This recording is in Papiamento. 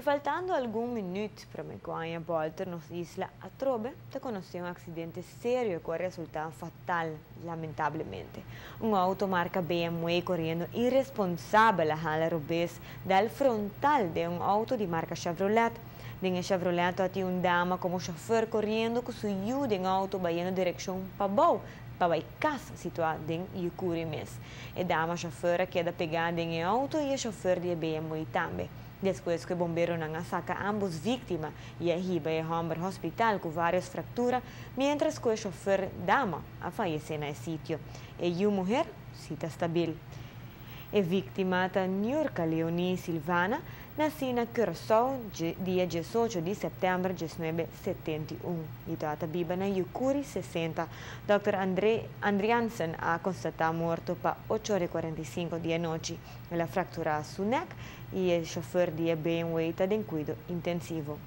Faltando algun minuut pa cu aña bolter nos isla atrobe ta conoce un accidente serio cu a resulta fatal, lamentablemente. Un auto marca BMW coriendo irresponsabel a hala robes dal frontal di un auto di marca Chevrolet. Den Chevrolet tabatin un dama como chauffeur coriendo cu su yiu den auto bayendo direccion pabou pa e cas situa den Yucuri mes. E dama chauffeur a keda pega den auto y e chauffeur di BMW tambe. Despues cu bomberonan a saca ambos victima y a hiba e homber hospital cu varios fractura, mientras cu e chauffeur dama a fayece na sitio. E yiu muher si ta stabil. E victima ta Nurka Leonie Silvana, naci na Curaçao, dia 18 di september di 1971 y ta biba na Yucuri 60. Dr. André Andriansen a constata morto pa 8:45 di anochi. El a fractura su nek y e chauffeur di BMW ta den cuido intensivo.